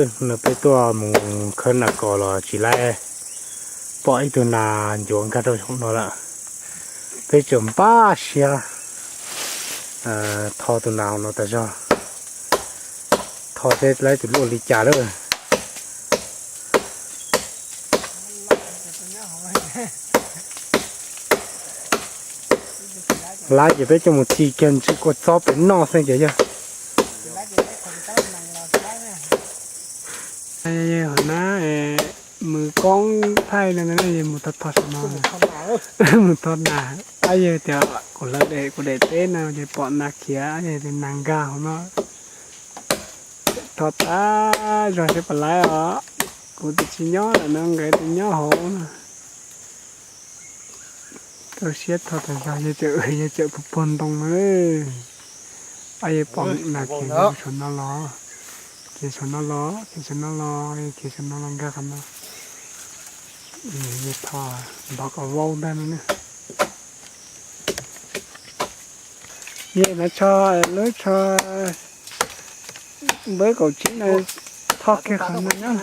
Nws peb tuaj mus khawb nas kos los tsis laib pom ib tug nas ncuav nkag rau saum no lawm. Peb tseem npaj siab tho tus nas no tas zog, tho seb laib tus luaj li cas lawm. Laib ces peb coj mus ci kiag ntsis kua txob pem noj xwb ces yog. Hov na, mus koob thaij no, mus tho tho saum no, mus tho nas. Ab yawg tias kuv hlawv daim, kuv daim teb no ces pom nas khiav, ab yawg tias nas nkag hauv no. Tho tag zog seb puas laib os. Kuv tus tsis nyob lawm no, nkawd tus nyob hauv no. Rau siab tho tas zog, yawg tseem, yawg tseem puag puag ntoo na. Ab yawg pom nas khiav saum no los, khiav saum no los, khiav saum no los, khiav saum no los nkag qhov no. Yawg tho npog kom vau ntag no na. Yawg no tsho, lub tsho npawb kaum tsib no, tho kiag qhov no nyob.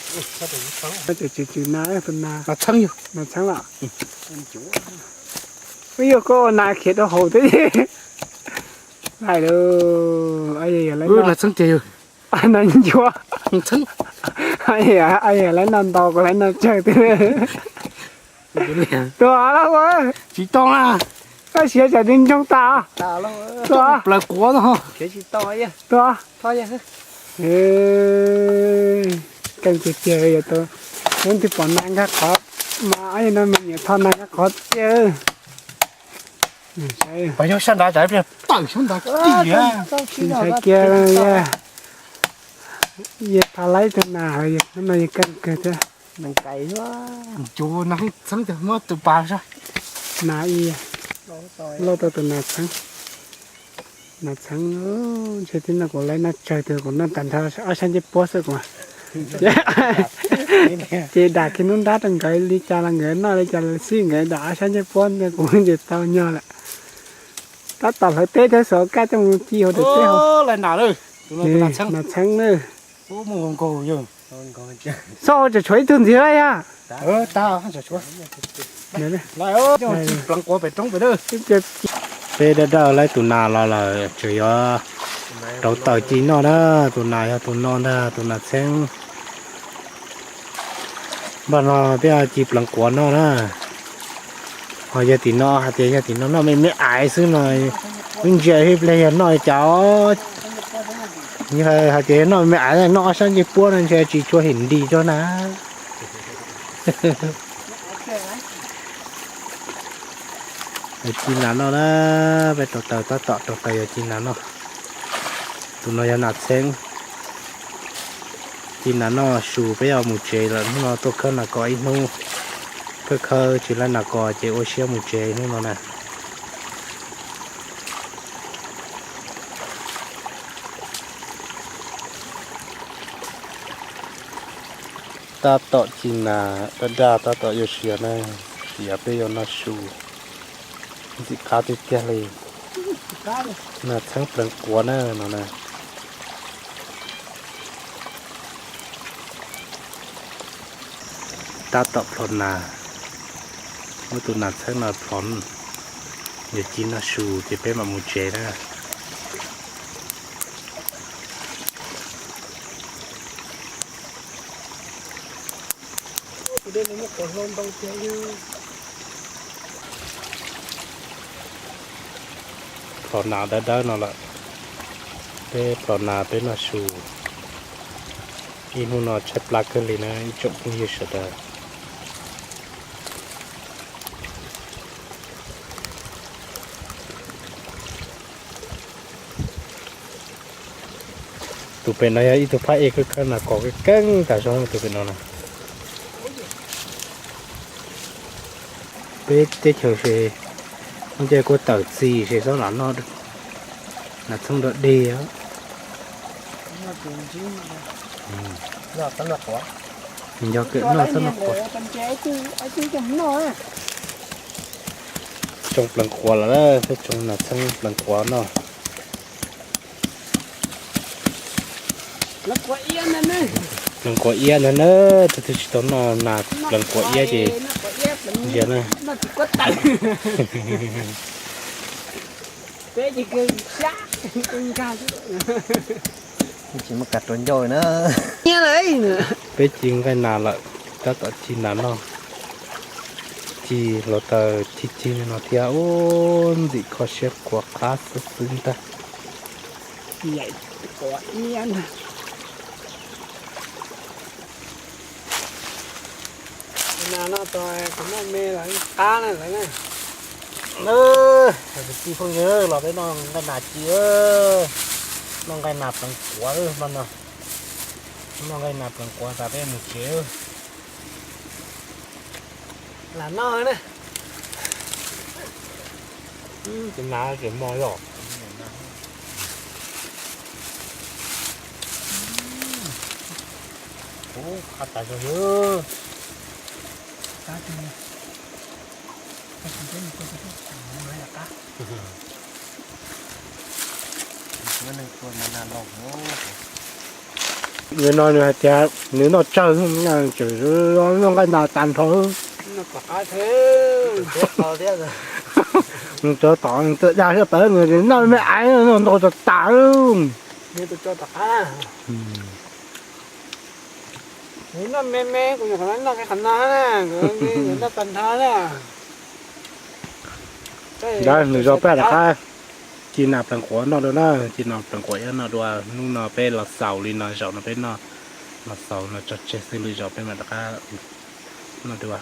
Tseem tsis tsis nas, tus nas, nas txheeb los. Ub, yog koj ua nas khiav rau hauv thiab. Laim lawm, yog lawv nas txheeb ces yog nas ncuav. Yog lawv nas ntaus, kuv lawv nas tsawg thiab. Tua los ua, tsis tau na. Koj siav tsam twb ntsoog tas. Tua, plaws quav tua. Keej tiag tiag, yog tau leej twg pom nas nkag qhov mas, no me nyuam tho nas nkag qhov tiag. Pas yog sab nrad tsam pliag tawm sab nrad kiag. Tsis ntshai kiag, yog tha laib tug nas, hnub no yog keej kawg thiab. Cov nas txheeb ces muab tus pas sab. Nas i, lauj tau tus nas txheeb. Nas txheeb, ntshe tib no kuv lawv noj tsawg tias kuv noj tag nrho ob sab ncej puab xwb kuv. Ces dam kiag hnub nrab rau nkawd li cas los nkawd noj li cas los xij, nkawd dam ob sab ncej puab ntawd kuv ces tau nyog lawm. Tab tom hlawv teb thiab, xov kaj coj mus ci hauv daim teb hauv. Nas txheeb na. Xauj, tseem tshuav ib tug ntxiv lawm yog. Peb dawb dawb laib tus nas los lawm, tseem yuav rauv taws ci noj na. Tus nas yog tus no ntag, tus nas txheeb. Npaj no peb ci pleev quav noj na. Ho yog tim no hais tias yog tim no noj me me aiv xwb no, wb ntsia ib pliag yog noj li cas. Yog hais tias yog noj me me aiv, noj ob sab ncej puab no ntshe tsis tshua hem nti rau na. Yog ci nas noj na, peb rauv taws tab tom rauv taws yog ci nas noj. Tus no yog nas txheeb. Ci nas noj su peb yuav mus tsev lawm, hnub no tuaj khawb nas kos ib hnub, khawb khawb tsis laib nas kos ces ua siab mus tsev hnub no na. Tab tom ci nas daj daj tab tom yuav siav na, siav peb yuav noj su. Ntxim qab tiag tiag li. Nas txheeb pleev quav na no na. Tab tom plhov nas, muab tus nas txheeb no plhov, yuav ci noj su ces peb mam mus tsev na. Plhov nas dawb dawb no lawm, peb plhov nas peb noj su. Ib hnub no tshaib plab kawg li na ib tsoom phooj ywg sawv daws. Tus pem no yog ib tug phab ej khawb khawb nas kos keej tas zog tus pem no na. Peb teb chaws se, nce kua tawm txi se txhob lam noj nas txheeb dog dig. Nco kawm noj txhob noj quav. Tsoo pleev quav lawm, peb tsoo nas txheeb pleev quav noj. Pleev quav iab na, tus twg tsis tau noj nas pleev quav iab ces ntsia na. Tsis muaj kav rau ncauj na. Peb ci nqaij nas lawm, tab tom ci nas noj. Ci hluav taws ci cig li no thiab, ub, ntxim kho siab khuav qab xwb xwb ntag. Nas no tau kuv noj me los qab na lawm na. Kwv tij phooj ywg, los peb noj nqaij nas ci, noj nqaij nas pleev quav no, noj nqaij nas pleev quav tas peb mus tsev. Lam noj na. Ces nas ces mos yog. Ub, qab tas zog yog. Nws no nws hais tias nws noj tsawg, noj nqaij nas tas nrho. Nws cov tom nws tawm dag thiab tawm nws noj me aiv noj ntau tas tas. Noj me me kuv nyuam qhuav noj qhov no na, noj tag nrho na. Ntawd nws zos peb rov qab ci nas pleev quav noj dua na, ci nas pleev quav iab noj dua. Hnub no peb los xaus li no, zaum no peb noj los xaus no tso tseg xwb, lwm zaus peb mam rov qab noj dua.